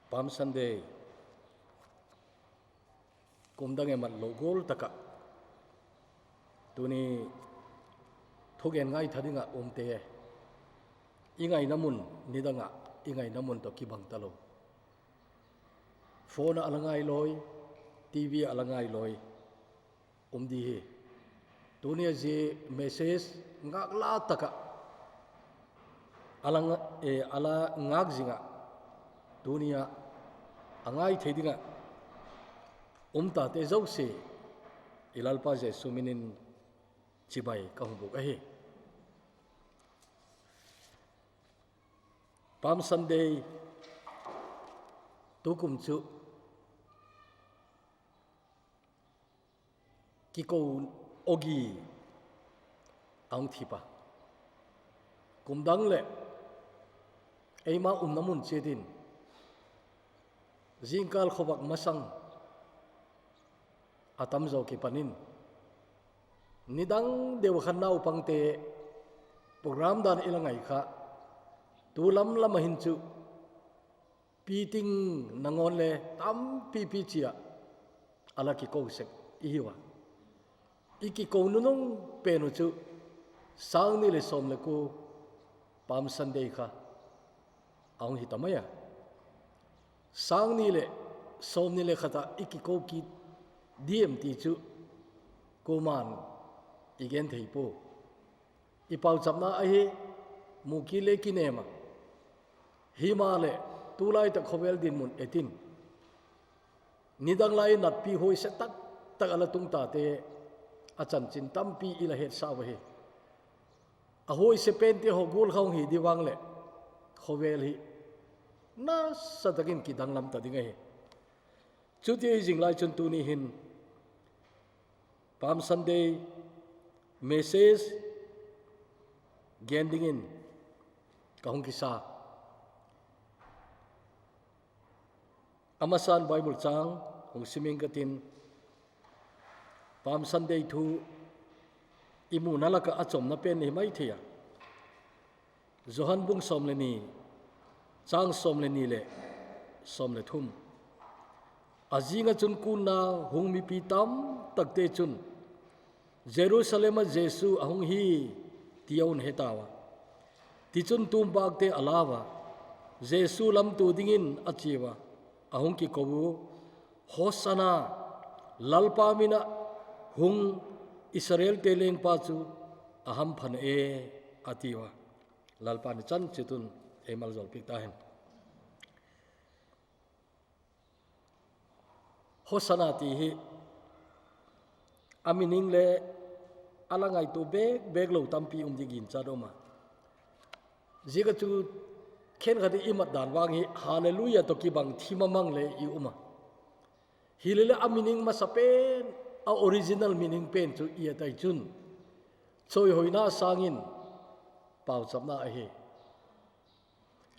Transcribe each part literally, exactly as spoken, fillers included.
Palm Sunday, kum dang e mat lo gual tak ah, tuni thugen ngaitha ding ah umte, i ngaina mun, nidang ah i ngaina mun tawh kibang talo, phone ah la ngai lawi, TV ah la ngai lawi um di hi. Tuni a zia message ngâk la tak ah a la ngâk zing ah, tuni ah a ngai thei ding ah um tate zosia, i Lalpa Jesu min in chibai ka hung bûk ahi. Palm Sunday tukum chu kiko aw gi a hung thip a, kum dang leh eima umna mun chiat in zingkâl khawvak masang a tam zaw kipan in, nidang deu khan naupangte program dan i la ngai kha, tu lam lam ah hin chu piting nangawn le tampipi chia a la kiko sek i hiu a. I kiko nunung pen uh chu sâng ni leh sawm leh kua Palm Sunday kha a hung hi ta mai a. Sâng ni leh sawmni leh khat ah i kiko kit diam ti chu kuama'n i gen thei pua. I pauchapna ahi, mu kit le kinêm a, himaleh tulai tak khawvel dinmun et in, nidang lai natpi huaise tak tak a la tung tate a chanchin tampi i la hetsau ahi. A huaise pente haw gual kha hung hi di vang leh khawvel hi nasa tak in kidanglam ta ding ahi. Chuti hi zing lai chun tuni hin Palm Sunday message gen dingin ka hung kisa. A masa'n Bible châng hung sim ing ka tin, Palm Sunday thu i muna lak ah a chawmna pen hi mai thei a. Johan bung sawm le ni, châng sawm le ni leh sawm le thum. A zing ah chun kûnna hung mipi tam takte chun, Jerusalem ah Jesu a hung hi ti a hun he tau a. Tichun tûm bâkte a lau a, Jesu lamtua dingin a chiau a, a hung kiko u, Hosana, Lalpa min ah hung Israelte lengpa chu a hampha na e, a tiu a. Lalpa'n i chan chiat un ei maljawl piak ta hen. Hosana ti hi a meaning le a la ngaitua bêk bêk lo tampi um di ginchat um a. Ziak a chu khenkhat i mat dan vang hi Hallelujah tawh kibang thim a mang le i um a. Hileleh a meaning masa pen, a original meaning pen chu i et ai chun, chawihoina sâng in pauchapna ahi.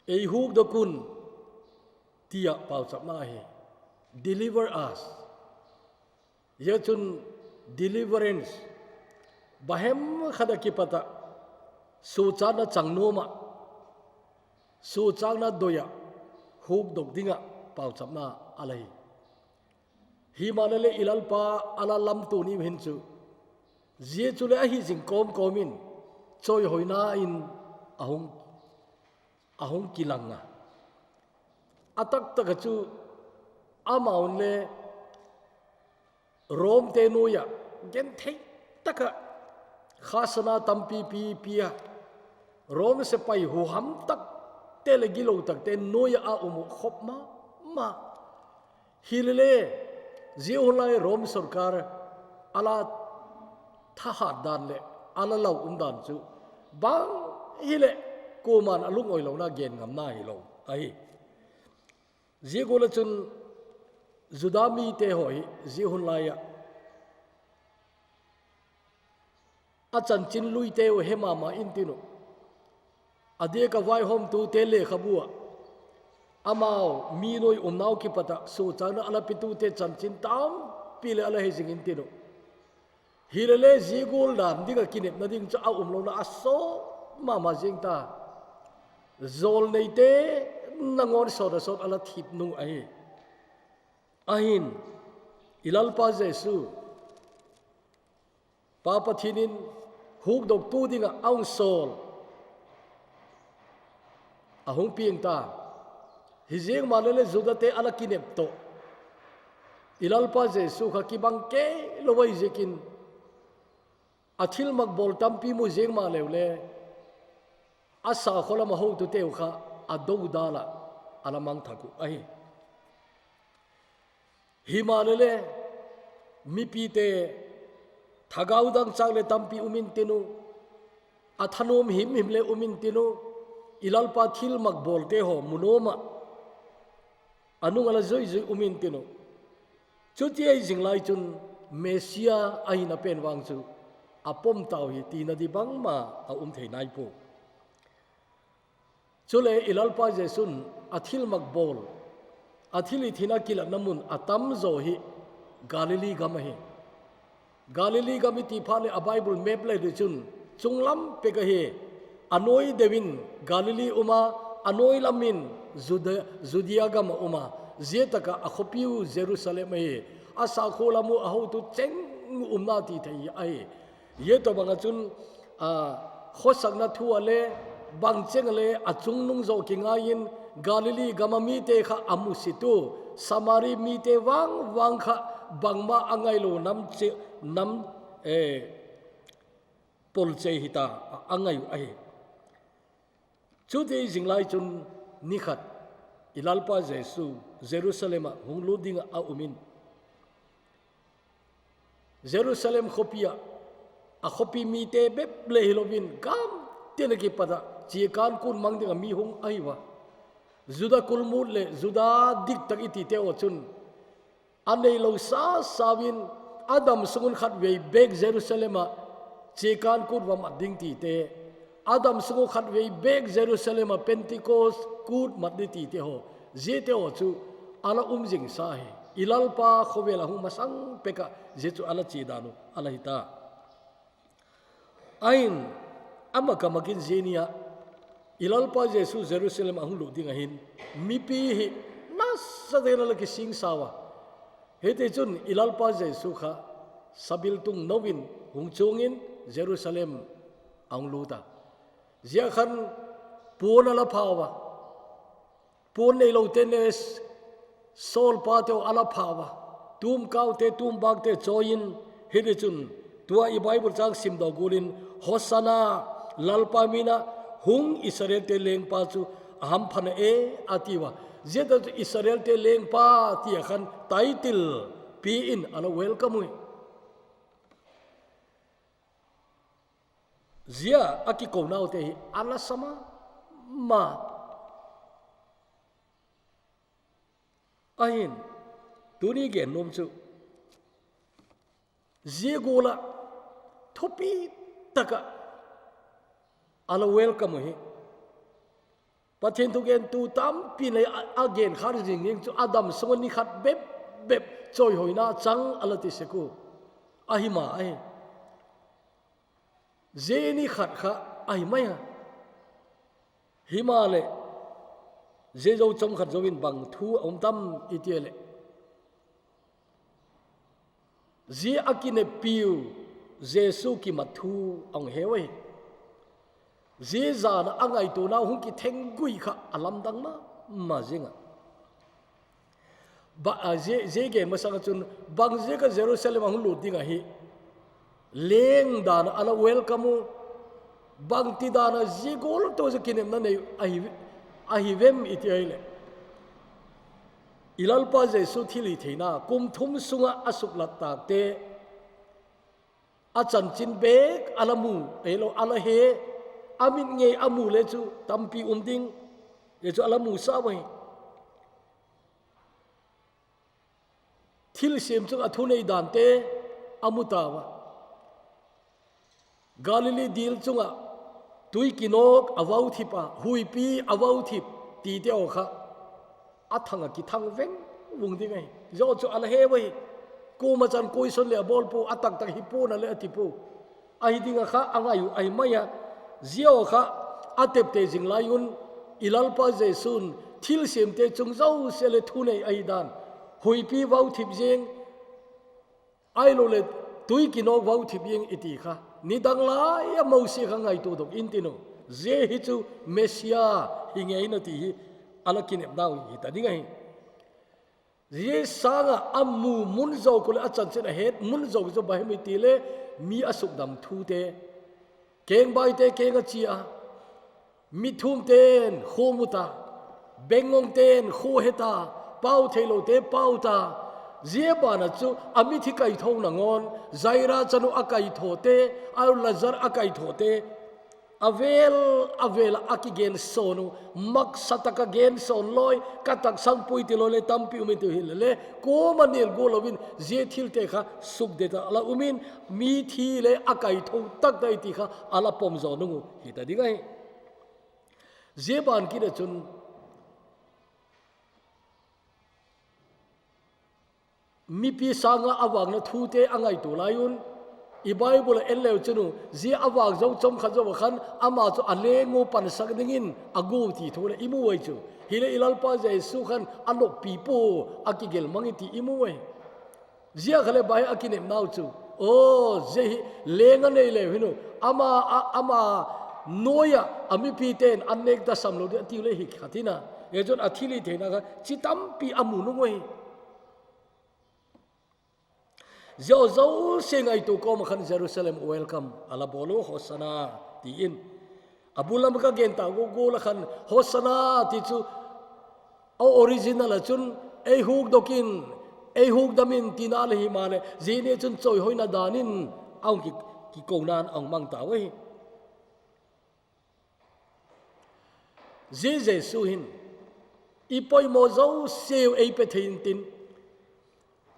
Ei hukdok un, ti ah pauchapna ahi. Deliver us. Zia chun deliverance, bahem khat ah kipat ah suchâtna chang nuam ah, suchâtna doi ah hukdok ding ah pauchapna a la hi. Himaleh i Lalpa a la lamtua ni hin chu, zia chuleh ahi zing kawm kawm in chawihoina in a hung kilang a. A taktak ah chu amau'n le Romte nuai ah genthei tak ah khasana tampipi pia, Rom sepai huham takte leh gilo takte nuai ah a um uh khop ma ma. Hilele, zia hun lai Rom sorkar a la thahat dan leh a la lau um dan chu bang hileh kuama'n a lungawilona gen ngamna hilo ahi. Zia gual ah chun Juda mite haw hi zia hun lai ah a chanchin luite uh he ma ma intin uh, a diak ah vaihawmtute lekhabu ah amau mi nuai umnau kipat ah suchâtna a la piatute chanchin tampi leh a la he zing intin uh. Hilele zia gual dan ding ah kinepna ding chu a um lona a sawt ma ma zing ta. Jawlneite nangawn sawt a sawt a la thip nung ahi. Ahin, i Lalpa Jesu, Pa Pathian in hukdoktu ding ah a hung sawl, a hung piang ta. Hiziang maleh le Judate a la kinep tawh, i Lalpa Jesu kha kibang kei lo ahi ziakin, a thilmak bawl tampi mu ziang maleu le, a sakhaw lam a hotuteu kha a do dal ah a la mangthak uh ahi. Himaleh le, mipite thagau dangchâk le tampi um intin u, a thanuam himhim le um intin u, i Lalpa thilmak bawlte haw mu nuam ah a nung a la zuizui um intin u. Chuti ahi zing lai chun Messia ahina pen vang chu a pom tau hi tina di bangma a um thei nai pua. Chule i Lalpa Jesu'n a thilmak bawl, a thilhitheina kilatna mun a tam zaw hi Galili gam ahi. Galili gam i ti phat leh a Bible map le di chun chunglam pek ahi. A nuai deu in Galili um a, a nuai lam in Juda-, Judea gam ah um a, zia tak ah a khawpiu Jerusalem ahi. A sakhaw lam uh a hotu cheng umna ti thei ahi. Zia tawhbang ah chun, khawsakna thu ah le, bang cheng ah le a chungnung zaw kingai in, Galili gam ah mite kha a musit u, Samari mite vang vang kha bangma a ngailo nam, polchei hita a ngai uh ahi. Chuti zing lai chun ni khat i Lalpa Jesu Jerusalem ah hung lut ding ah a um in, Jerusalem khawpi ah, a khawpi mite bep le hilo in, gam tin a kipat ah chiakân kût mang ding ah mi hung ahi ua. Juda kulmût leh Juda diktak i tite haw chun a neilo sa sau in, a dam sung un khatvei bêk Jerusalem ah chiakân kût va mat ding tite, a dam sung uh khatvei bêk Jerusalem ah Pentecost kût mat ding tite haw, ziate haw chu a la um zing sa hi. I Lalpa khawvel a hung masang pek ah zia chu a la chia dan uh a la hi ta. Ahin, a mak a mak in zia ni ah i Lalpa Jesu Jerusalem a hung lut ding ah hin, mipi hi nasa tak in a la kising sau a. Hitichun i Lalpa Jesu kha sabiltung no in hung chuang in Jerusalem a hung lût a. Zia khan puan a la phau a. Puan neilote le sawlpate haw a la phau a, tûmkaute tûmbâkte chawi in, hitichun tua i Bible châng simdok gual in, Hosana, Lalpa min ah hung Israelte lengpa chu a hampha na e, a tiu a. Zia tak chu Israelte lengpa ti a khan title pia in a la welcome ui. Zia a kikou naute hi a la sa ma ma. Ahin, tuni gen nuam chu, zia gual ah thupi tak ah a la welcome uh hi, Pathian thugentu tampi nei a, a gen khâk zing ding chu a dam sung ah ni khat bep bep chawihoina chang a la ti sek u. Ahi ma ahi. Zia ni khat kha ahi mai a. Himaleh, zia zo chawm khat zo in bang thu a um tam i ti a leh, zia a kineppiu Jesu kimat thu a hung heu ahi. Zia zan ah a ngaituanau hung kitheng gui kha a lamdang ma ma zing a. Zia gen masang ah chun, bangziak ah Jerusalem a hung lût ding ahi, leng dan ah a la welcome u, bangti dan ah zia gual tu zia kinepna nei ahi vem i ti ahileh, i Lalpa Jesu thilhitheina kum thum sung ah a suklat tâkte, a chanchin bêk a la mu, ahilo a la he, a mit ngei a mu le chu tampi um ding, zia chu a la mu sau ahi. Thilsiam chung ah thunei dante a mu tau a. Galili dil chung ah tui kinawk a vau thip a, huipi a vau thip tite haw kha a thang ah kithang veng vung ding ahi. Zia chu a la heu ahi. Kuama chan question leh a bawl pua, a taktak hi pua'n a leh a ti pua. Ahi ding ah kha a ngai uh ahi mai a. Zia haw kha a tepte zing lai un, i Lalpa Jesu'n thilsiamte chung zosia leh thunei ahi dan, huipi vau thip ziang, ahiloleh tui kinawk vau thip ziang i ti kha, nidang lai ah Mosi kha ngaitua dok intin u, zia hi chu Messia hi ngei in a ti hi a la kinepnau hi ta ding ahi. Zia sâng ah a mu mun zawk uh leh a chanchin a het mun zawk chu bang hem i ti le, mi a sukdam thute, kengbaite keng a chia a, mitthumte'n khua mu ta, bengngongte'n khua he ta, pau theilote pau ta. Zia ban ah chu a mithi kaithona ngawn, Jaira chanu a kaithawte, a Lazar a kaithawte, a vêl a vêl ah a kigensawn uh, maksa tak ah gensawn lawi, ka taksang puai ti lawi leh tampi um intin, hilele kuama nêl gual lo in zia thilte kha sukdet ah a la um in, mithi le a kaitho tak tak i ti kha a la pom zaw nung uh hi ta ding ahi. Zia ban kit ah chun mipi sâng ah a vâkna thute a ngaitua lai un, i Bible ah en leu chun u, zia a vâk zo chawm khat zo ah khan ama chu a leng ua pansak dingin a gua ti thu leh i mu ai chu. Hileh i Lalpa Jesu khan a noppi pua, a kigel mang i ti i mu ai. Zia kha leh bang a kinepnau chu, aw, zia hi leng a nei leu hin u, ama, a, ama nuai ah a mipite'n an nêk ta sam lo ding a tiu le hi khat in a, zia chun a thilhitheina kha chi tampi a mu nung uhi. Zia zosia ngaitua kawm ah khan Jerusalem welcome a la bawl u, Hosana, ti in. A bul lam ka gen ta gual gual ah khan Hosana ti chu a original ah chun ei hukdok in, ei hukdam in tina le himaleh, zia ni chun chawihoina dan in a hung ki, kikona'n a hung mang tau ahi. Zia Jesu hin i poimaw zosiau ei pe thei intin,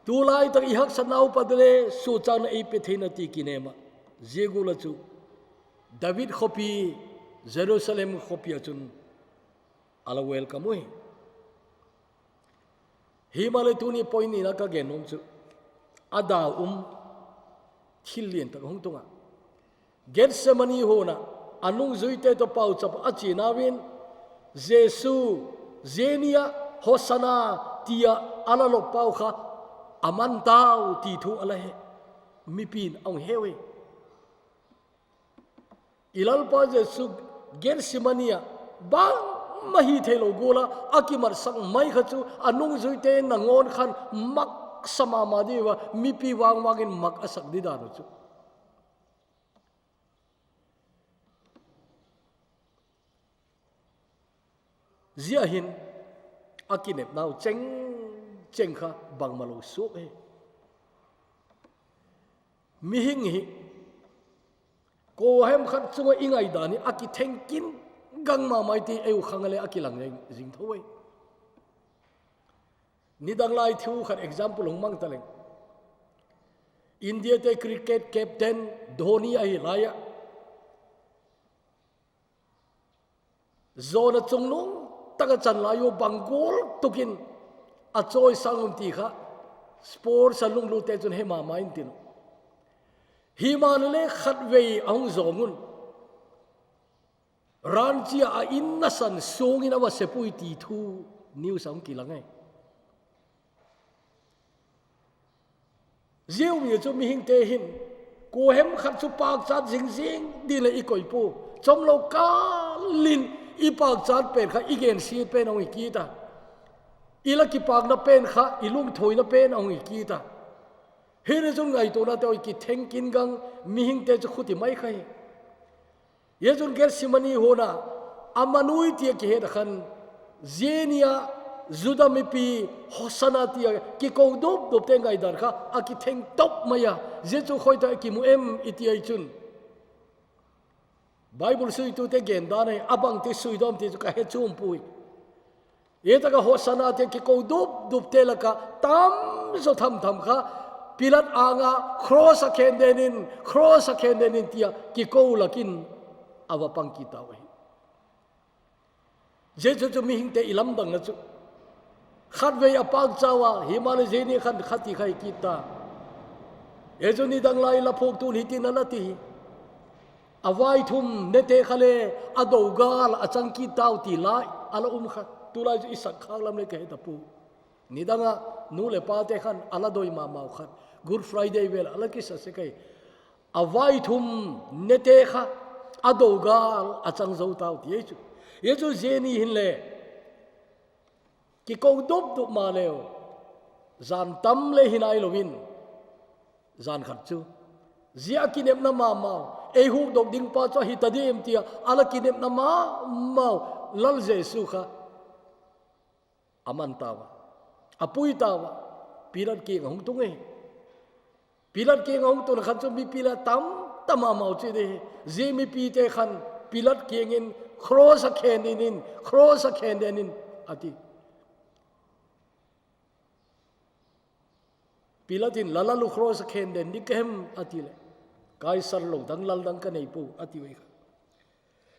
tulai tak i haksatnau pat le suakchâkna ei pe thei in a ti kinêm ah, zia gual ah chu David khawpi, Jerusalem khawpi ah chun a la welcome uhi. Himaleh tuni point nina ka gen nuam chu, a dau um thil lian tak hung tung ah, Gethsemane huan ah a nungzuite tawh pauchap a chianau in, Jesu, zia ni ah Hosana ti ah a la lop pau kha a man tau ti thu a la he, mipi'n a hung heu hi. I Lalpa Jesu Gethsemane ah bangma hi theilo gual ah a kimatsak mai kha chu a nungzuite nangawn khan maksa ma ma diu a, mipi vang vang in mak a sak di dan uh chu. Zia hin a kinepnau cheng cheng kha bangmalo suak hi. Mihing hi kuahem khat chung ah i ngaidan hi a kitheng kin gang ma mai ti ei u khang ah le a kilang zing tho ai. Nidang lai thu khat example hung mang ta leng, Indiate cricket captain Dhoni ahi lai ah, zawna chungnung tak ah chan lai ua bang gual tuk in a chawisâng um ti kha sports a lunglute chun he ma ma intin, himaleh khatvei a hung zawng un, Ranchi ah a in nasan suang in a va sep ui ti thu news a hung kilang ai. Zia um hi chu mihingte hin kuahem khat chu pâkchat zing zing ding leh i koi pua, chawmlo kâl in i pâkchat pen kha i gensia pen a hung hi kit a, i la kipâkna pen kha i lungthuaina pen a hung hi kit a. Hiti chun ngaituanate haw kitheng kin gang, mihingte chu khuti mai kha hi. Zia chun Gethsemane huan ah a man ui ti a kihet ah khan, zia ni ah Juda mipi Hosana ti a kiko dup dupte ngaidan kha a kitheng top mai a. Zia chu khoi tak a kimu em i ti ai chun, Bible suitute gen dan ahi, a bangti suidawm ti chu ka he chuam puai. Zia tak ah Hosana ti a kiko dup dupte lak ah tam zaw tham tham kha Pilat âng ah, Cross ah khendenin, cross ah khendenin ti a kiko lak in a va pang kit tau ahi. Zia chu chu mihingte i lamdangna chu, khatvei a pâkchau a, himaleh zia ni khan kha ti kha hi kit ta. Zia chu nidang lai la phuaktu'n hitin a la ti hi, a vaithum nete kha le a do gâl a chang kit tau ti lai a la um kha. Tulai chu i sak khâk lam le ka he ta pua. Nidang ah nu leh pate khan a la doi ma mau khat, Good Friday vel a la kisa sek ahi. A vaithum nete kha a do gâl a chang zo tau ti ahi chu. Hi chu zia ni hin le kiko dupdup maleu, jan tam le hi nailo in, jan khat chu zia a kinepna ma mau, ei hukdok ding pa chu ahi ta diam ti a a la kinepna ma mau Lal Jesu kha a man tau a, a pui tau a, Pilat kiang a hung tung ahi. Pilat kiang a hung tun khan chu mipi le tam ta ma mau chi di. Zia mipite khan Pilat kiang in, Cross ah khen den in, cross ah khen den in, a ti. Pilat in, La lal uh cross ah khen den ding ka hem? a ti leh, Kaisar lo dang lal dang ka nei pua, a ti ui kha.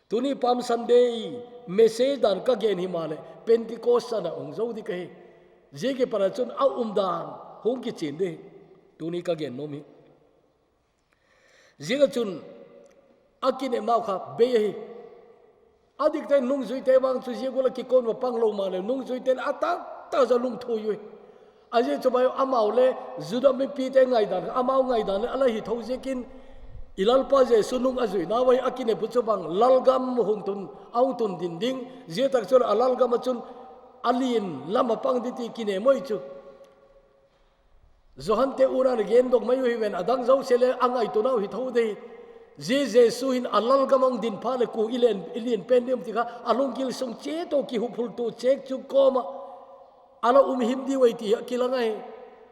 Tuni Palm Sunday message dan ka gen himaleh Pentecost chan a hung zo ding ahi. Zia kipat ah chun a umdan hung kichian di. Tuni ka gen nuam hi ziak ah chun a kinepnau kha bei ahi. A dikte nungzuite vang chu zia gual ah kikoun va pang lo maleh nungzuite'n a taktak za lungthui ui. A zia chu mai amau le Juda mipite ngaidan, amau ngaidan leh a la hi tho ziakin, i Lalpa Jesu nung a zuinau ahi a kinep uh chu bang lalgam hung tun, a hung tun din ding. Zia tak chun a lalgam ah chun a lian lam a pang di ti kinem ahi chu. Johante una'n a gendok mai uh hi ven, a dang zosia le a ngaituanau hi tho di. Zia Jesu hin a lalgam a hung din phat leh kua i lian, i lian pen diam ti kha a lunggil sung chiat a kihuphultu chêk chu kawm ah a la um him diu ahi ti hi a kilang ahi.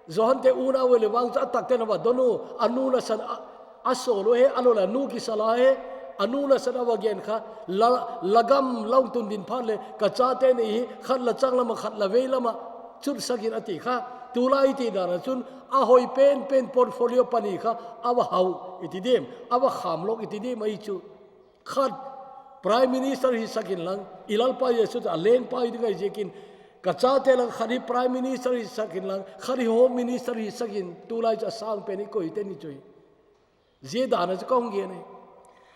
Johante unau leh vang chu a takte'n a va don u, a nu nasan a, a sawl u he, a lo leh a nu kisala he, a nu nasan a va gen kha, la, la gam la hung tun din phat leh ka chate ni hi khat la chang lam ah khat la vei lam ah chutsak in a ti kha. Tulai i ti dan ah chun a hoi pen pen portfolio pani kha a va hau i ti diam, a va kham lawk i ti diam ahi chu. Khat Prime Minister hisak inlang, i Lalpa Jesu chu a lengpa hi ding ahi ziakin, ka chate lang khat hi Prime Minister hisak inlang, khat hi Home Minister hisak in, tulai chu a sâng pen i koi ten i chu hi. Zia dan ah chu ka hung gen ahi.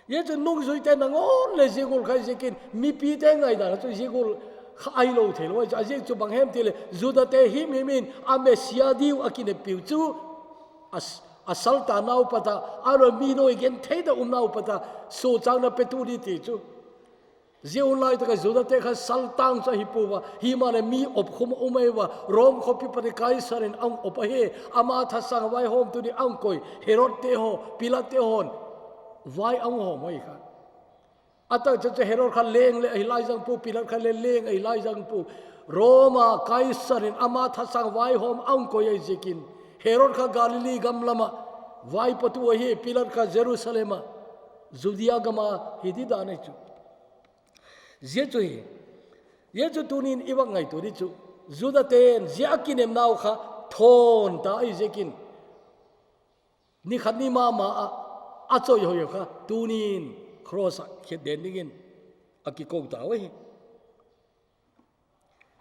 Zia chu nungzuite nangawn leh zia gual kha hi ziakin mipite ngaidan ah chu zia gual kha ahilo theilo ahi chu. A ziak chu bang hem ti leh Judate himhim in a Messia diu a kineppiu chu a, a saltannau pat a, a lo mi nuai genthei tak umnau pat a suakchâkna petu di ti chu. Zia hun lai tak ah Judate kha saltâng chu ahi pua a, himaleh mi opkhum a um ahi a, Rom khawpi pani Kaisar in a hung op ahi. Ama thasâng vaihawmtu ding a hung koi Herodte haw, Pilatte haw'n vai a hung hawm ahi kha. A tak chu chu Herod kha leng le ahi lai zang pua, Pilat kha le leng ahi lai zang pua. Rom a Kaisar in ama thasâng vaihawm a hung koi ahi ziakin, Herod kha Galili gam lam ah vaipatu ahi, Pilat kha Jerusalem ah, Judea gam a hi di dan ahi chu. Zia chu hi, zia chu tunin i vak ngaitua di chu, Judate'n zia a kinepnau kha thawn ta ahi ziakin, ni khat ni ma ma ah a chawihoi kha tunin cross ah khet den dingin a kiko tau ahi.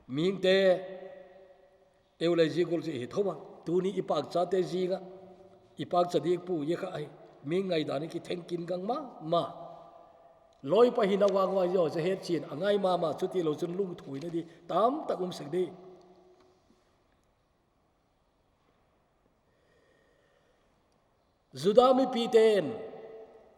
Mihingte, eu le zia gual chu i hi tho a, tuni i pâkchate zing ah i pâkcha diak pua zia kha ahi. Mi ngaidan hi kitheng kin gang ma ma. Lawipa hina vang vang zia chu hetchian a ngai ma ma, chutilo chun lungthuina di tamtak um sek di. Juda mipite'n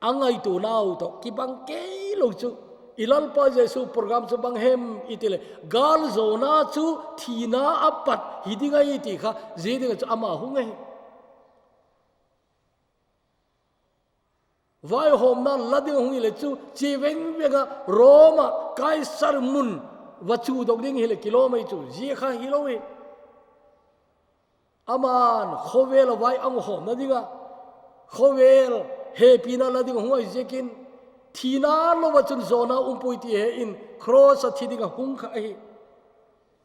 a ngaituanau tawh kibang keilo chu, i Lalpa Jesu program chu bang hem i ti leh, gâl zawna chu thina a pat hi ding ahi ti kha zia ding ah chu ama hung ahi. Vaihawmna la ding a hung hileh chu chia veng veng ah Rom ah Kaisar mun va chudok ding hileh kilawm ahi chu, zia kha hilo hi. Ama'n khawvel ah vai a hung hawmna ding ah, khawvel hepina la ding a hung ahi ziakin, thina lo ah chun zawna um puai ti he in cross ah thi ding ah hung kha ahi.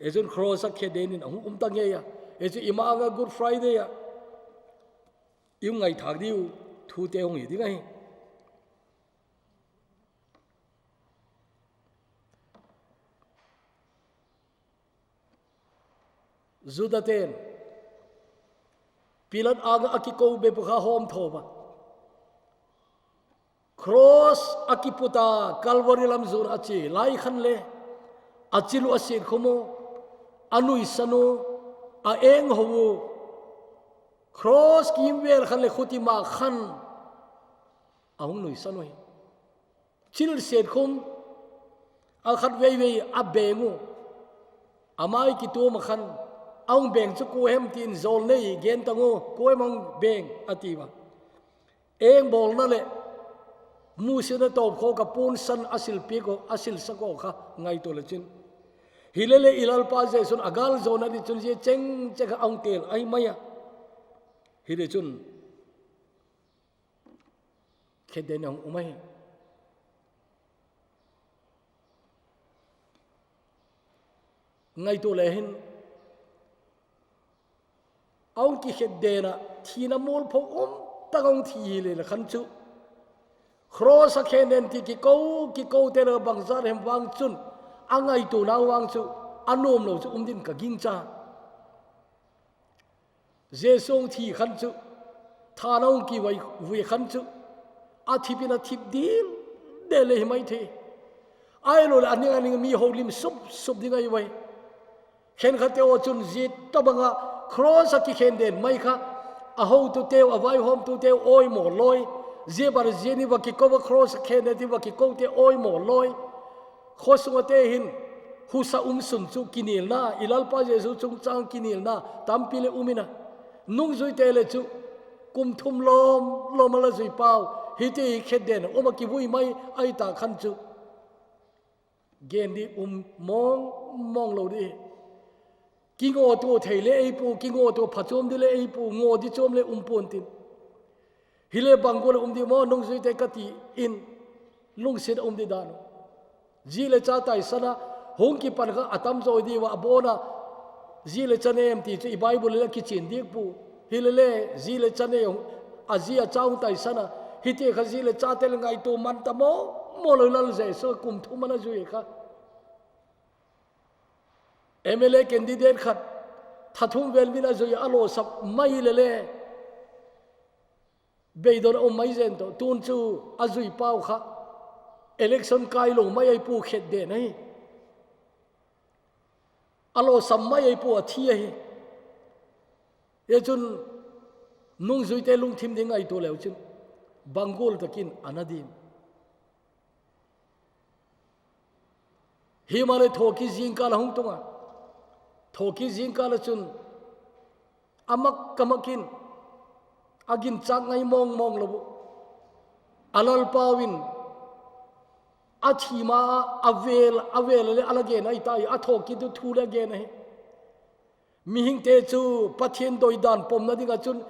Zia chun cross ah khet den in a hung um ta ngei a. Zia chu i ma-âng ah Good Friday ah i hung ngaithâk diu thute hung hi ding ahi. Judate'n Pilat âng ah a kiko bep uh kha hawmthaw a, cross a kiput a, Calvary lam zuan a chia lai khan le, A chil uh a siatkhum u, a nuisan u, a eng ho u, cross kîmvêl khan leh khuti ma khan a hung nuisan uhi. Chil siatkhum, a khatvei vei a beng u, a mai kituam ah khan, a hung beng chu kua hem ti'n jawlnei gen tang u, kua hem a hung beng a ti ua. Eng bawlna leh musiatna tawpkhawk ah puansan a silpiak u, a silsak u kha ngaitua le chin. Hilele i Lalpa Jesu'n a gâl zawna ding chun zia chengcheng kha a hung têl ahi mai a. Hile chun khetden a hung um ahi. Ngaitua le hin, a hung kikhetden ah thina mualpho um tak a hung thi hile le khan chu, cross ah khenlen ti kiko, kikote le bangzat hem vang chun, a ngaituanau vang chu a nuamlo chu um din ka gingcha. Jesu hung thi khan chu, thân a hung kivui khan chu, a thip in a thip dil del le hi mai thei. Ahiloleh a ning a ning mi ho lim sup sup ding ahi ua. Khenkhate haw chun zia tobang ah cross ah kikhen den mai kha, a hotuteu, a vaihawmtuteu awimaw lawi, zia bar zia ni va kiko a cross ah khen den ti va kikote awimaw lawi. Khaw sung ate hin husa um sun chu kinilna, i Lalpa Jesu chungchâng kinilna tampi le um in a, nungzuite le chu kum thum lawm lawm a la zui pau, hiti hi khetden um ah kivui mai ahi ta khan chu, gen di um mawng mawng lo di. Kingawtua thei le ei pua, kingawtua phachuam di le ei pua, ngaw di chuam le um pua'n tin. Hile bang gual a um di maw nungzuite ka ti in, lungsiat a um di dan uh. Zi le cha taisan a, hung kipan kha a tam zaw diu a, a bawn a, zi le cha nei em ti chu i Bible le a kichian diak pua. Hilele zi le cha nei, a zi a cha hung taisan a, hiti kha zi le chate le ngaitua man ta maw, maw lo Lal Jesu kum thum a la zui kha. M L A candidate khat, tha thum vel min a zui a, a lawsam mai lele, beidon a um mai zen tawh, tun chu a zui pau kha, election kai lo mai ahi pua, khetden ahi. A lawsam mai ahi pua, a thi ahi. Zia chun nungzuite lungthim ding ngaitua leu chun, bang gual tak in a na diam? Himaleh thawkit zingkâl a hung tung a, thawkit zingkâl ah chun a mak ka mak in, a ginchâk ngai mawng mawng lo uh, a Lalpau in a thi ma a, a vêl a vêl leh a la gen ahi ta hi, a thawkit uh thu leh a gen ahi. Mihingte chu Pathian doidan pomna ding ah chun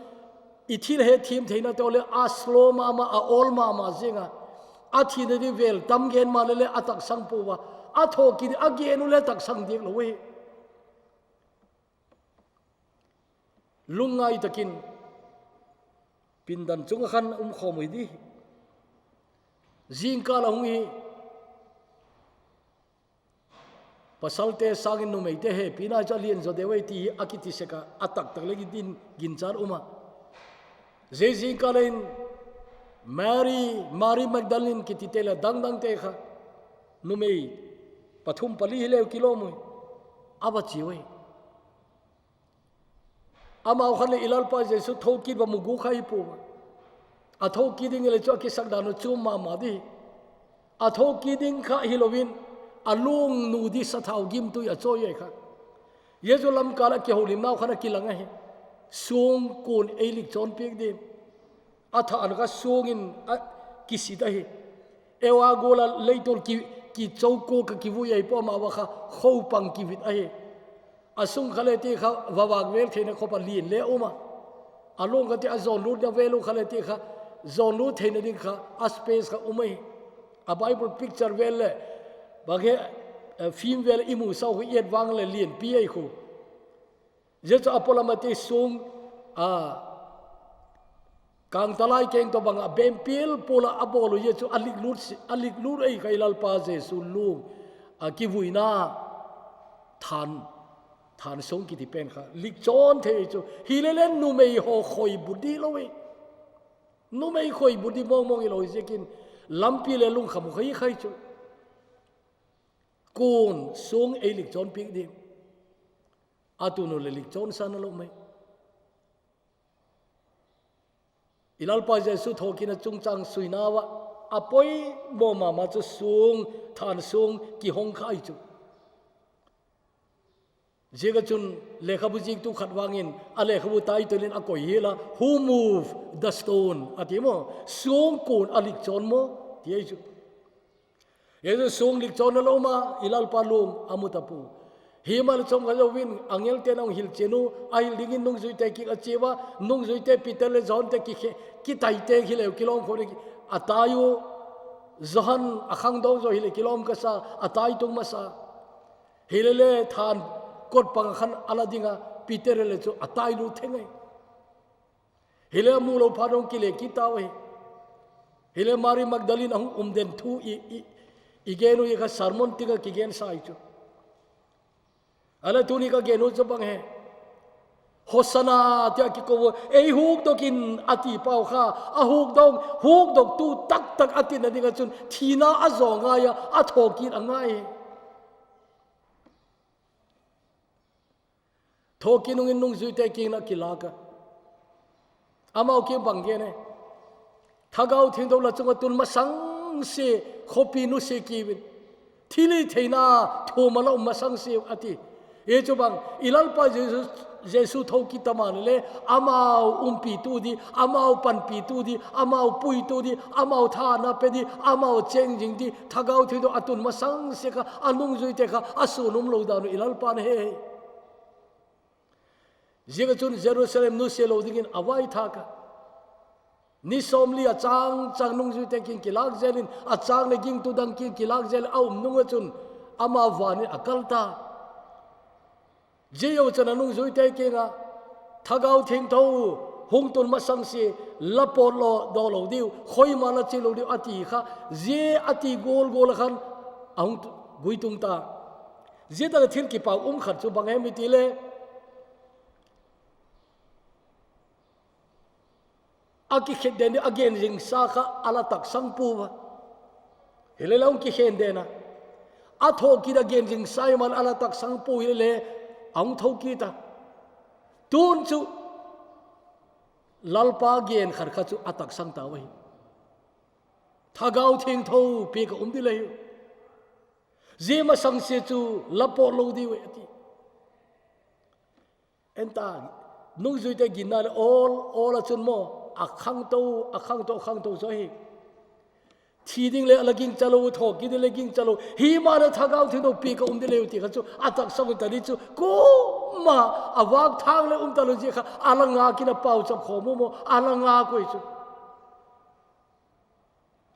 i thil hetthiam theina tawh leh a slow ma ma, a awl ma ma ziang a, a thina ding vêl tam gen maleh leh a taksang pua a, a thawkit a gen uh leh a taksang diak lo hi. Lungngai tak in pindan chung ah khan um khawm uh hi di. Zingkâl a hung hi, pasalte sâng in numeite hepina chu a lian zaw deu ei ti hi a kiti sek a, a tak tak leh i din ginchat um a. Zia zingkâl in Mary, Mary Magdalene kitite leh dang dangte kha, numei pathum pali hileu kilawm ui, a va chia ui. Amau khan leh i Lalpa Jesu thokit va mu gua kha hi pua a. A thokit ding hileh chu a kisak dan uh chuam ma ma di. A thokit ding kha hilo in, a luang nu di sathau gimtui a chawi ai kha. Jesu lamkâl ah kiholimnau khan a kilang ahi. Suang kuan ei lik chawn piak ding. A thân kha suang in a kisit ahi. Eu a gual a leitual ki, kichokua ka kivui ai pua, amau a kha khopang kivit ahi. A sung kha le ti kha va vâk vêl theina khop a lian le um a. A luang kha ti a zawnlutna vêl uh kha le ti kha, zawnlut theina ding kha a space kha um ahi. A Bible picture vêl leh, bang he, film vêl i mu sau khu i et vang leh lianpi ahi khu. Zia chu a pawlam a ti suang, a, kângtalai keng tawh bang a bempial pual ah a bawl uh zia chu a lik lut, a lik lut ei kha i Lalpa Jesu luang, a kivuina thân, thân suang kiti pen kha lik chawn thei chu. Hilele numei haw khoi bu di lo i. Numei khoi bu di mawng mawng i lo ziakin lampi le lungkham uh khai khai chu. Kuan, suang ei likchawn piak ding. A tun u leh likchawn sa na lo mai. I Lalpa Jesu thokitna chungchâng suinau ah a poimaw ma ma chu suang, thân suang kihong kha ahi chu. Ziak ah chun lekhabu ziaktu khat vang in a lekhabu title in a koi hial a, Who moved the stone? a ti maw. Suang kuan a likchawn maw? ti ahi chu. Zia chu suang likchawn a lo ma, i Lalpa luang a mu ta pua. Himaleh chawmkhat zo in angelte na hung hil chian u, a hil dingin nungzuite kiang a chia ua, nungzuite Peter leh Johnte kikhe, kitaite hileu kilawm kho, a tai u. Johan a khangdawng zaw hileh kilawm ka sa, a tai tung masa. Hilele thân kotpang ah khan a la ding a, Peter leh chu a tai lut theng ahi. Hile a mu lo phat un kile kit tau ahi. Hile Mari Magdalene a hung um den thu i, i, i gen u hi kha sermon tik ah kigen sa hi chu. A leh tuni ka gen u chu bang hem? Hosanna ti a kiko u, ei hukdok in a ti pau kha, a hukdok, hukdoktu taktak a tina ding ah chun thina a zaw ngai a, a thawkit a ngai hi. Thawkit nung in nungzuite kiang in a kilâk a, amau kiang bang gen e? Thagau Thiangtho la chung ah tun masangsia, khawpi nusia kiu in, thil hithei na thuam a la um masangsia a ti. Hi chu bang, i Lalpa Jesu, Jesu thokit ta ma leh le, amau umpitu di, amau panpitu di, amau puitu di, amau tha na pe di, amau chêng zing di, Thagau Thiangtho a tun masangsia kha a nungzuite kha a suan um lo dan u i Lalpa'n he. Ziak ah chun Jerusalem nusia lo dingin a vaithâk a, ni sawmli a châng châng nungzuite kiang kilâk zel in, a châng leh gingtu dang kiang kilâk zel in a um nung ah chun ama van in a kal ta. Zia chun a nungzuite kiang ah, Thagau Thiangtho hung tun masangsia, la pawt lo, daw lo diu, khoima la chia lo diu a ti kha, zia a ti gual gual ah khan a hung guitung ta. Zia tak ah thil kipak um khat chu bang hem i ti le, a kikhen den ding a gen zingsa kha a la taksang pua a. Hile la hung kikhen den a, a thawkit a gen zingsa i man a la taksang pua hile le, a hung thokit a. Tun chu Lalpa gen khat kha chu a taksang tau ahi. Thagau Thiangtho piak a um ding le hi. Zia masangsia chu la pawt lo diu e a ti. En ta, nungzuite ginna leh awl awl ah chun maw, a khangto, a khangto, a khangto zaw hi. Thi ding le a la gingcha lo, thawkit ding le gingcha lo. Himaleh Thagau Thiangtho piak a um ding le u ti kha chu a taksang u ta di chu, kuama a vâkthâng le um talo zia kha a la ngâk in a pauchap khawm u maw, a la ngâk ui chu.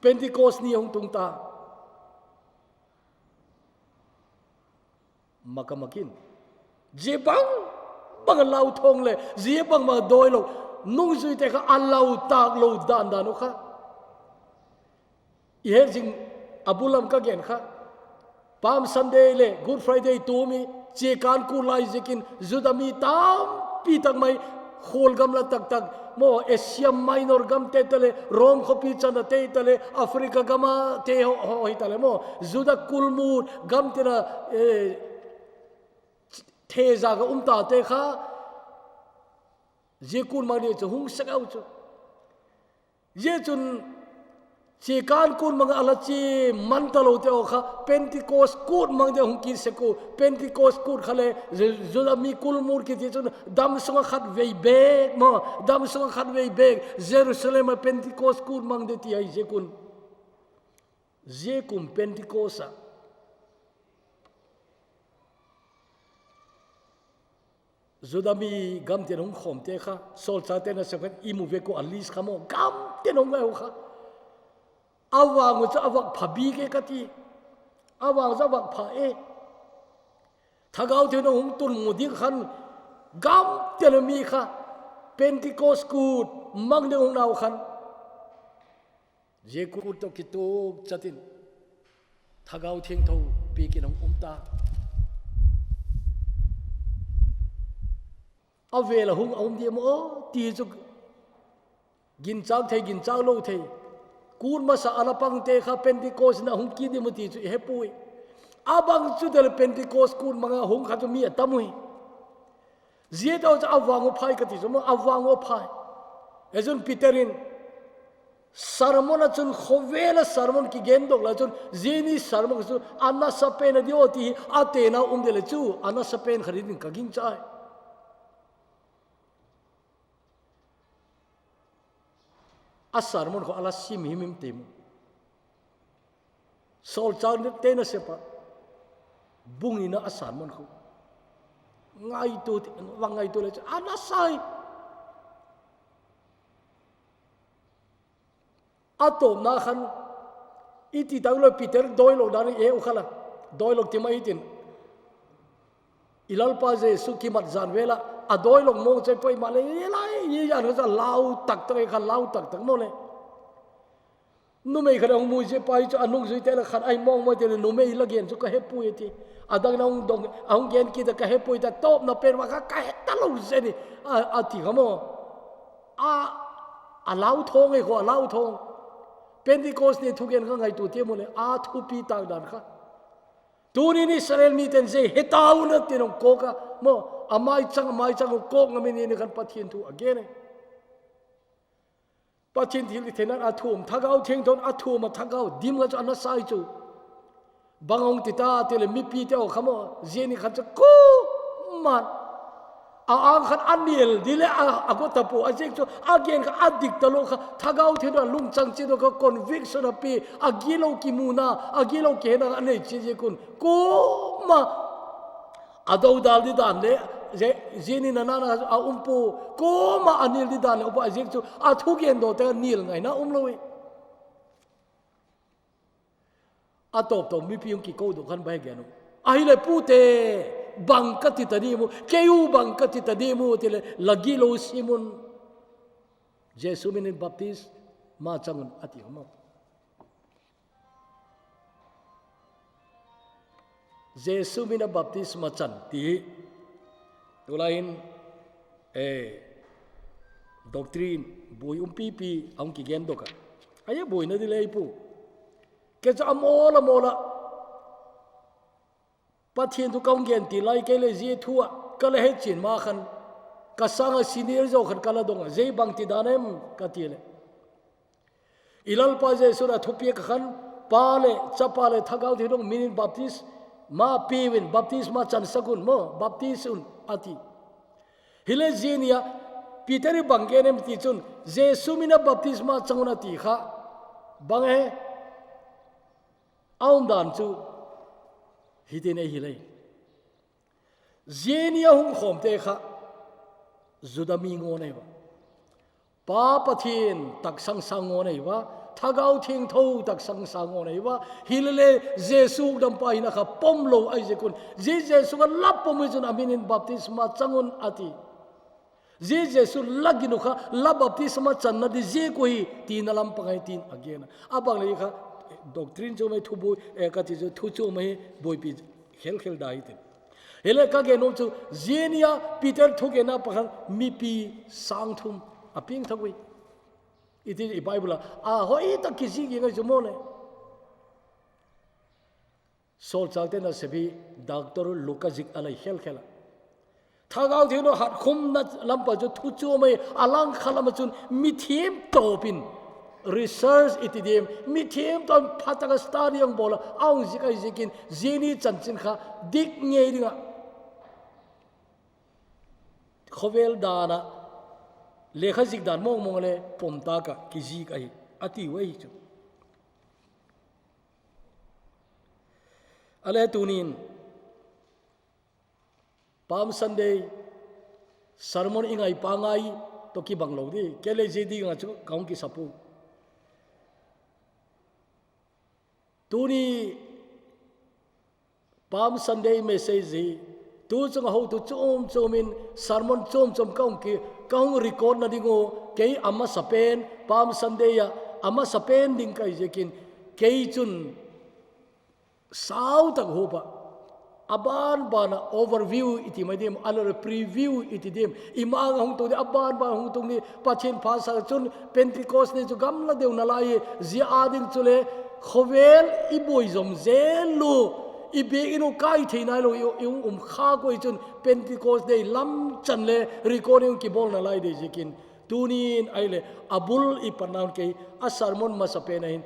Pentecost ni a hung tung ta. Mak a mak in, zia bang bang a lau thawng leh zia bang bang a dawi lo, nungzuite kha a lau tâk lo dan dan uh kha i het zing. A bul lam ka gen kha, Palm Sunday leh Good Friday tuam i, chiakân kût lai ziakin Juda mi tampi tak mai, khual gamla tak tak maw, Asia Minor gamte tale, Rom khawpi chanate tale, Africa gam ate haw, haw hi tale maw, Juda kulmût gamte na, thezak ah um tate kha, zia kût mang ding chu hung sek au chu. Zia chun chiakân kût mang a la chia man talote haw kha Pentecost kût mang ding hung kit sek u. Pentecost kût kha le, Juda mi kulmût kiti chun damsung ah khatvei bêk maw, damsung ah khatvei bêk Jerusalem ah Pentecost kût mang ding ti ahi ziak un, zia kum Pentecost ah Juda mi gamtin hung khawmte kha, sawlchâkte'n a sep khan i mu vek u a list kha maw, gamtin hung ngai u kha. A vang u chu a vak pha bik e ka ti. A vang u chu a vak pha e. Thagau Thiangtho hung tun mu ding khan, gamtin a mi kha, Pentecost kût mang ding hung nau khan, zia kût tawh kituak chat in Thagau Thiangtho piak in hung um ta. A vêl a hung a um diam aw ti chu, ginchâk thei, ginchâk lo thei, kût masa a la pangte kha Pentecost in a hung kit diam u ti chu i he puai. A bang chu tele Pentecost kût mang a hung kha chu mi a tam ui. Zia tawh chu a vang u phai ka ti chu maw, a vang u phai. E chun Peter in sermon ah chun khawvel a sermon kigendok lai chun zia ni sermon kha chu a nasa pen a di aw ti hi a tena um de le chu a nasa pen kha ding in ka gingcha ai. A sermon kha a la sim him him ti mu. Sawlchâkte Nasep ah bung nina a sermon khu ngaitua, va ngaitua le chu a nasa i. A tawpna khan i ti tak lo Peter dawilok dan i e u kha la, dawilok ti mai tin, i Lalpa Jesu kimat jan vêl ah a dawilok mawng chu poimaw le, i lai i jan kha chu a lau tak tak i kha, lau tak tak maw le. Numei khat a hung mu zia pa hi chu a nungzuite la khat ahi mawng maw ti le, numei la gen chu ka he puai a ti. A dang in a hung gen kit a, ka he puai ta, tawpna pen va kha ka he talo zia ni a ti kha maw. A, a lau thawng ei khaw, a lau thawng. Pentecost ni thugen kha ngaitua tiam u le, a thupi tâk dan kha. Tuni'n Israel mite'n zia he tau na tin hung kawk a maw, a maichang, a maichang hung kawk ngam in, ni khan Pathian thu a gen e. Pathian thilhitheina a thuam, Thagau Thiangtho'n a thuam a, thagau dim kha chu a nasa i chu. Bang hung ti ta ti leh mipite haw kha maw, zia ni khan chu kuama'n a âng khan a nial di leh a, a go ta pua, a ziak chu a gen kha a dik talo kha, Thagau Thiangtho'n a lungchang chiat u kha conviction a pia, a gilo kimuna, a gilo kihena a nei chiat ziak un kuama a dodal di dan le, zia ni nana a um pua, kuama a nial di dan le um pua, a ziak chu a thugendawte a nial ngaina um lo i. A tawp tawp mipi hung kikodoh khan bang gen u, ahileh pute, bang ka ti ta diam u, kei u bang ka ti ta diam u ti leh la gilo sim un, Jesu min in baptisma chang un a ti u maw. Jesu min a baptisma chan ti hi tulai in doctrine buai umpipi a hung kigendok a, ahi buaina di lei pua. Kei chu a mawl a mawl ah Pathian thu ka hung gen ti lai kei leh zia thu ah ka la hetchian ma khan, ka sâng ah senior zaw khat ka la dong a, zia bang ti dan em ka ti leh, i Lalpa Jesu'n a thupiak ah khan, Pa leh Chapa leh Thagau Thiangtho min in baptisma piu in, baptisma chansak un maw, baptis un a ti. Hileh zia ni ah Peter in bang gen em ti chun, Jesu min a baptisma chang un a ti kha, bang e, a umdan chu hitin ei hile, zia ni a hung khawmte kha Juda mi ngawn ahi a, Pa Pathian taksang sâng ngawn ahi a, Thagau Thiangtho taksang sâng ngawn ahi a, hilele Jesu hukdampa hina kha pom lo ahi ziak un, zia Jesu kha la pom hi chun a min in baptisma chang un a ti. Zia Jesu la gin u kha la baptisma channa di ziak uh hi tina lam pang ahi tin a gen a. A bang le kha doctrine chu mai thubuai ka ti chu thu chu mai hi buaipi khel khel da hitin. Hile ka gen um chu zia ni a Peter thugenna pakhat mipi sâng thum a piangthak ui. I ti i Bible ah a hoi tak kizik i ngai chu maw le. Sawlchâkte Nasep hi doctor Luka zik a lei khel khel a. Thagau Thiangtho hatkhumna lam pa chu thu chu mai a lang kha lam ah chun mithiam tawp in research i ti diam, mithiam tawp in pha tak a study a hung bawl a, a hung zik ahi ziakin zia ni chanchin kha dik ngei ding ah khawvel dan ah lekha zik dan mawngmawng le pom tâk ah kizik ahi a tiu ahi chu. A le tuni'n Palm Sunday sermon i ngai pa ngai tawh kibang lo di, kei le zia ding ah chu ka hung kisa pua. Tuni Palm Sunday message hi tu chung ah hotu chuam chuam in sermon chuam chuam ka hung record na ding uh, kei a masa pen Palm Sunday ah a masa pen ding ka hi ziakin, kei chun sau tak huap ah, a ban ban ah overview i ti mai diam, a le preview i ti diam, i ma-âng a hung tung di, a ban ban hung tung di, Pathian phasak chun Pentecost ni chu gamla deu nalai hi, zia â ding chule khawvel i buai zom zel u, I biak in uh kai thei nailo i hung um khâk ua chun Pentecost Day lam chan le recording kibawl nalai dei ziakin, tuni'n ahileh a bul i patna un kei a sermon masapen ahin,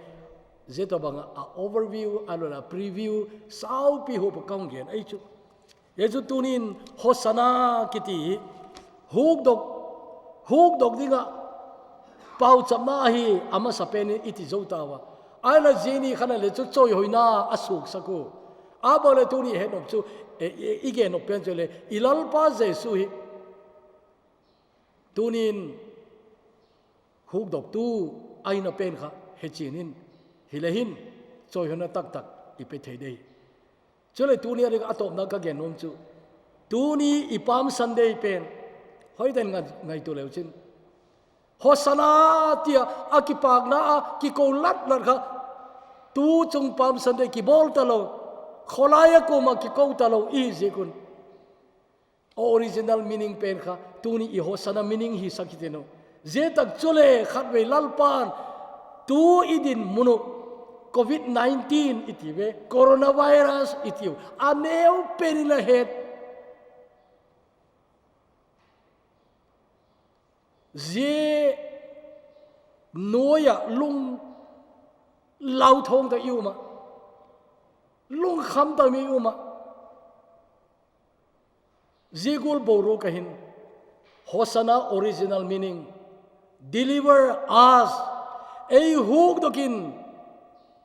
zia tawhbang ah a overview ahiloleh a preview saupi huap ah ka hung gen ahi chu. Zia chu tuni'n Hosanna kiti hi hukdok, hukdok ding ah pauchapna ahi, a masapen in i ti zo tau a. Ahinla zia ni khan a le chu chawihoina a suaksak u. A bang leh tuni hetnop chu, i gennop pen chu le i Lalpa Jesu hi tuni'n hukdoktu ahina pen kha hechian in, hile hin chawihoina taktak i pe thei dei. Chuleh tuni a ding a tawpna ka gen nuam chu, tuni i Palm Sunday pen hoiten ngaitua leu chin, Hosanna tia a kipâkna a kiko lat lat kha, tu chung Palm Sunday kibawl talo, khawlai a kuama kiko talo i hi ziak un, a original meaning pen kha tuni i Hosanna meaning hisak hitin uh. Zia tak chule khatvei Lalpa'n tu i dinmun uh, covid nineteen i ti ve, coronavirus i tiu, a neu pen in a het, zia nuai ah lunglau thawng tak i um ah, lungkham tak mi i um ah, zia gual boruak ah hin Hosanna original meaning, deliver us, ei hukdok in,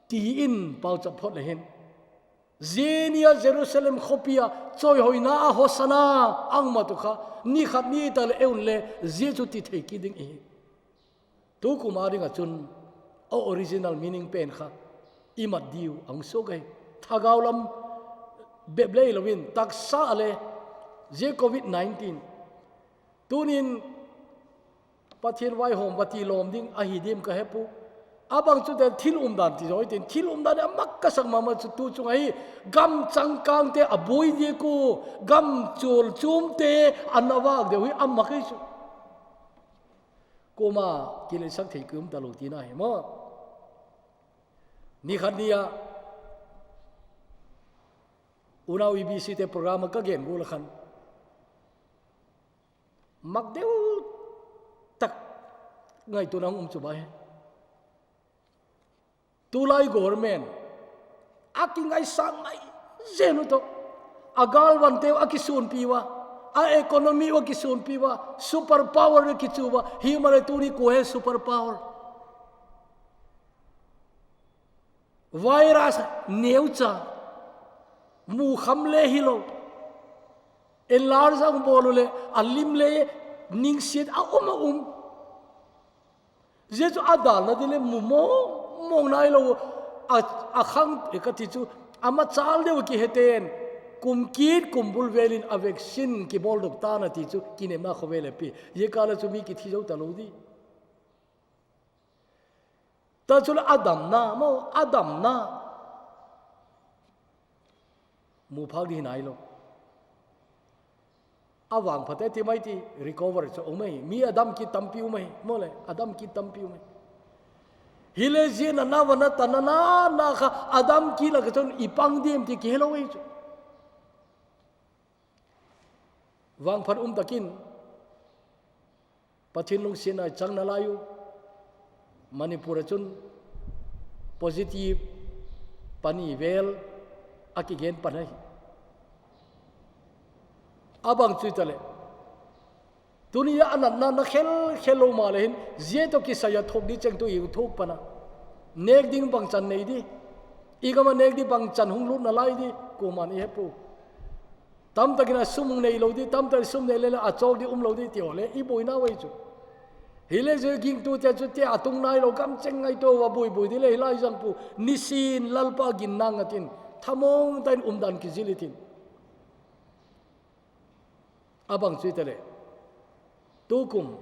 ti in pauchap phot le hin, zia ni a Jerusalem khawpi ah chawihoina a Hosanna a hung mat uh kha, ni khat ni tak leh ei unle zia chu ti thei kit ding ihi. Tukum a ding ah chun a original meaning pen kha i mat diu a hung suak ahi. Thagau lam bep le hilo in taksa a le, zia covid nineteen, tuni'n Pathian vaihawm va ti lawm ding ahi diam ka he pua. A bang chute thil umdan ti zaw i tin, thil umdan a mak ka sak ma ma chu tu chung ahi, gam changkângte a buai diak ua, gam chual chuamte a na vâk deu hi a mak hi chu. Kuama kileisak thei ki um talo tina hi maw. Ni khat ni ah Unau EBCte program ah ka gen gual ah khan, mak deu tak ngaituana hung um chu ba hi. Tulai government a kingaisâng ngai zen u tawh, a gâlvanteu a kisuanpi ua, a economy u a kisuanpi ua, super power a kichu ua, himaleh tuni kua he super power? Virus neucha, mukham le hilo, enlarge a hung bawl u leh a lim le ningsiat a um a um. Zia chu a dâlna ding le mu mawng mawng nailo, a khang ka ti chu, a machâl deu kihete'n, kum kit kum bul vêl in a vaccine kibawldok ta'n a ti chu kinepna khawvel a pi. Zia kâl a chu mi kithi zo talo di. Ta chule a damna maw, a damna mu phâk ding hi nailo. A vangphate ti mai ti recover chu um ahi, mi a dam kit tampi um ahi, maw leh a dam kit tampi um ahi. Hile zia natna va na ta natna kha a dam kit lak ah chun i pang diam ti kihelo ahi chu. Vangphat um tak in Pathian lungsiatna i chang nalai u. Manipur ah chun positive pani vêl a kigen pan ahi. A bang chu hitaleh, tuni a natna na khel khel lo maleh hin zia tawh kisai a thuak di cheng tu i thuak pan a, nêk ding bangchan nei di, i gam ah nêk di bangchan hung lut nalai di kuama'n i he pua. Tamtak in a sum hung neilo di, tamtak in sum nei le le a chawk di umlo di ti haw le i buaina uh ahi chu. Hile zia gingtute chu ti a tung nailo, gam cheng ngaitua a buai buai di le hi lai zang pua, nisin Lalpa ginna ngat in thamawng tak in umdan kizil i tin. A bang chu hitaleh, tukum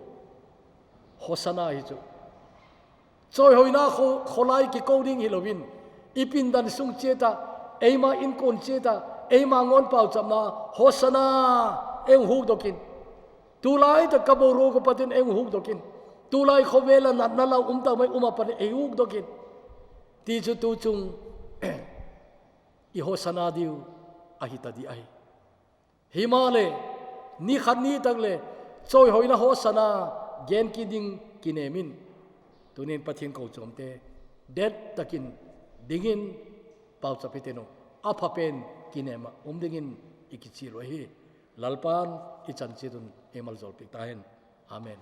Hosana hi chu chawihoina khawlai kiko ding hilo in, i pindan sung chiat ah, eima inkuan chiat ah, eima ngawn pauchapna, Hosana, ei hung hukdok in. Tulai tak ka boruak a pat in ei hung hukdok in. Tulai khawvel ah natna lau um tak mai um a pat in ei hukdok in, ti chu tu chung i Hosana diu ahi ta di ahi. Himaleh, ni khat ni tak leh, chawihoina Hosana gen kit ding kinem in, tuni'n Pathian kochuamte det tak in dingin pauchap hitiu. A pha pen kinem ah um dingin i kichial uh ahi. Lalpa'n i chan chiat un ei maljawl piak ta hen. Amen.